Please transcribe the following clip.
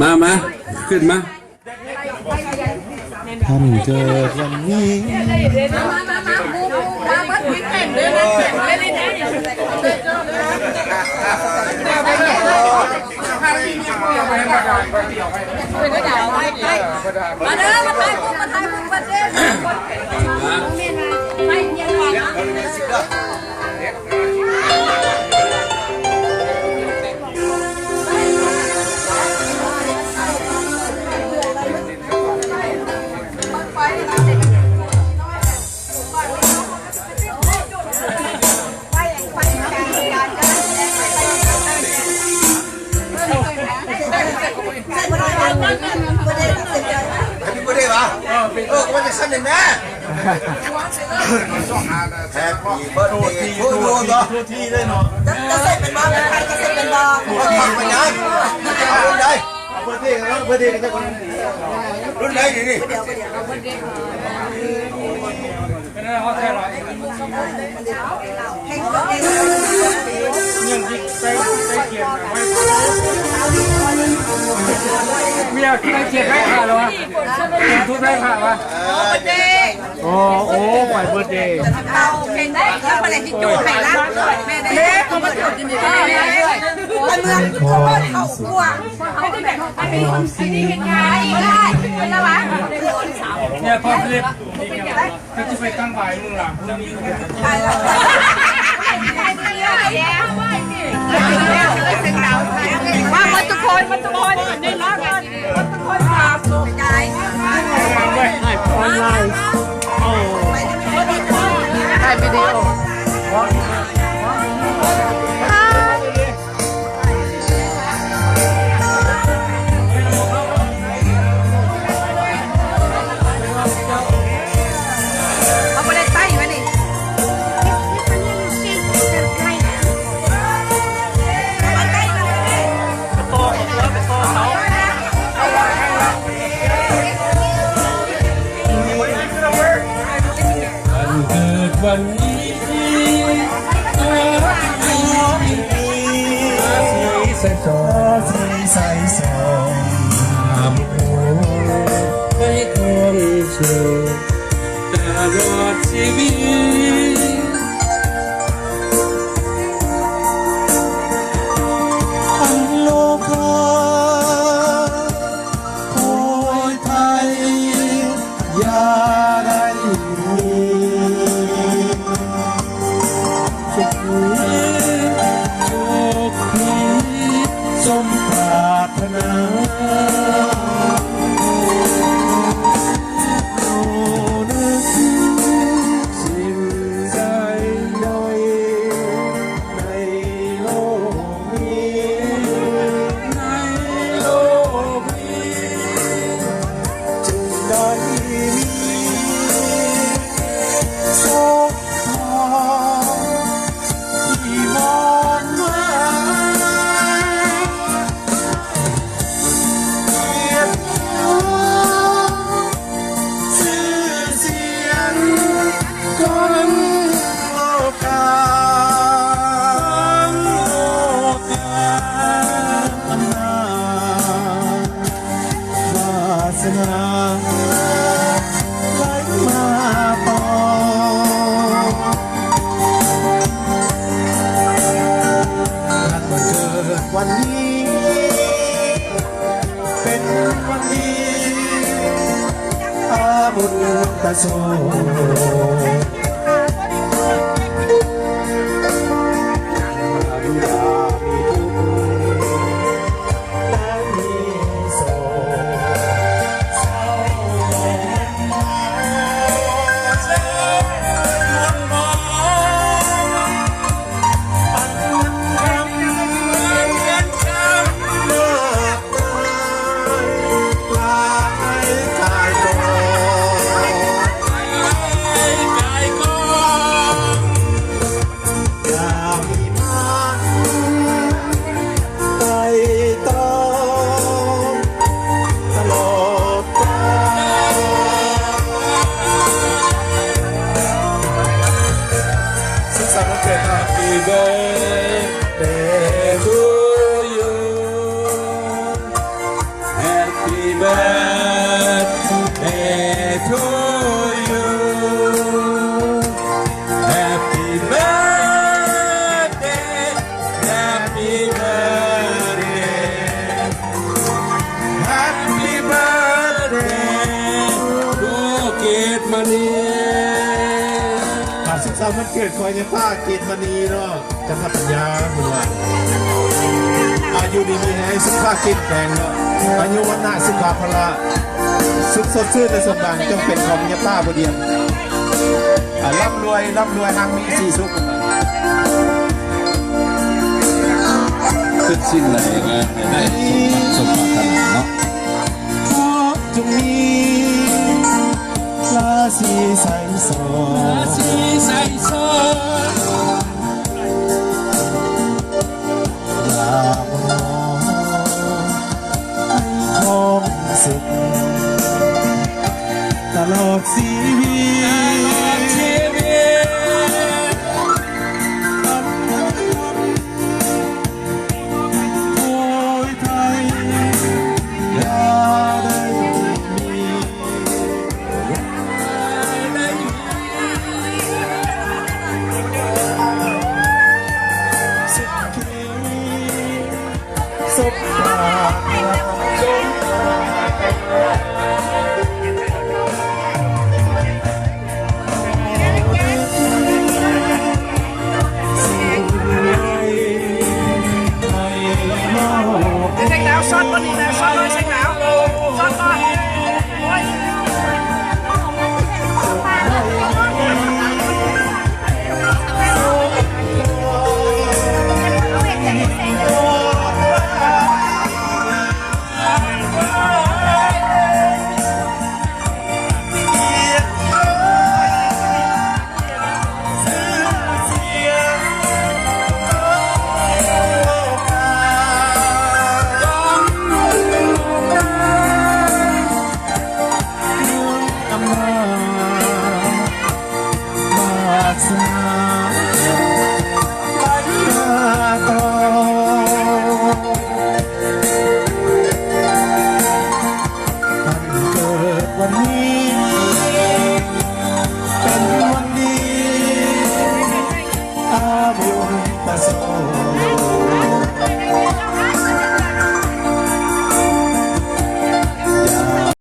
ມາ ມາ ຂຶ້ນມາ. ທ່ານເກີດວັນນີ້ ມາເດີ ມາຖ່າຍຮູບ ມາຖ່າຍຮູບເບີດເດ. Happy birthday to you ເນາະ. ຈະ ຈະເສັດເປັນບໍ່? ແມ່ນໄທຈະເສັດເປັນບໍ່? ລຸ້ນໃດ? ລຸ້ນໃດນີ້? ຍັງຊິໃສ່ ໃສ່ກຽດໄວ້ ເມຍໃສ່ກຽດໄວ້ຂ້າແລ້ວວະ? ຈູດໄວ້ຂ້າວະ? ໂອ້ ໂອ້ ໃບເບີດເດ. ເອົາເພງໄດ້ ແລ້ວບໍ່ໄດ້ຊິຈູດໃຫ້ລະ ແມ່ໄດ້ ເຂົາມາຈູດຢູ່ນີ້ ເພິ່ນເມືອງເຂົາເອີ້ນເຂົ້າຄົວ ເຂົາເປັນແບບ ອັນນີ້ ອັນນີ້ເຮັດງານໄດ້ ເປັນລະວະ ເນຍ ພໍ່ລິບ ກໍຊິໄປຕັ້ງບາຍມື້ຫຼັງ ມາໝົດທຸກຄົນ ໝົດທຸກຄົນ ນີ້ເນາະ. ຖ່າຍອອນລາຍ ເອີ ຖ່າຍວິດີໂອ ເຂົາບໍ່ໄດ້ໄປວະນີ້. ວັນເກີດວັນນີ້ ໃສ່ຊອງ ໃສ່ຊອງ ໃຫ້ຄວາມສຸກຕະຫຼອດຊີວິດ. ອັນໂລກາ ໂອ້ຍໄທ ຢ່າໄດ້ມີ ສຸກມີ ໂຊກດີ ສົມປາດຖະໜາ ໂອ້ ນຶກ ສິ່ງໃດໜ້ອຍໃນໂລກນີ້ ໃນໂລກນີ້ ຈຶ່ງໄດ້ມີສອງ ທີ່ມອງມາ ກຽດຍດຊື່ສຽງຂອງໂລກາ ອຳນາດ ວາສະໜາໄຫຼມາຕໍ່ ວັນເກີດວັນນີ້ ເປັນວັນດີ ອາບຸນຕະໂສ ກາຍ ວັນເກີດຂອງຍາປ້າເກດມະນີເນາະ ຈັນທະປັນຍາ ເພິ່ນວ່າ ອາຍຸດີມີແຮງ ສຸຂະເຂັ້ມແຂງເນາະ ອາຍຸວັນນະສຸຂະພະລະ ສຸກສົດຊື່ນແລະສົມຫວັງ ຈົ່ງເປັນຂອງຍາປ້າຜູ້ດຽວ ອາ ລ່ຳລວຍ ລ່ຳລວຍ ຮັ່ງມີສີສຸກ ຄິດສິ່ງໃດກໍໃຫ້ໄດ້ສົມຫວັງສົມປາດຖະໜາເນາະ ຂໍຈົ່ງມີລາສີໃສສອດ ລາສີໃສສອດ ລາມອງໃຫ້ຄອງສຸກ ຕະຫຼອດຊີວິດ ຕະຫຼອດຊີວິດ ໂອ້ຍໄທ ຢ່າໄດ້ມີ ເສັງດາວ ຊອດບໍ່ນີ້ນະ ຊອດບໍ່ ເສັງດາວ ຊອດບໍ່ ໂອ້ຍ.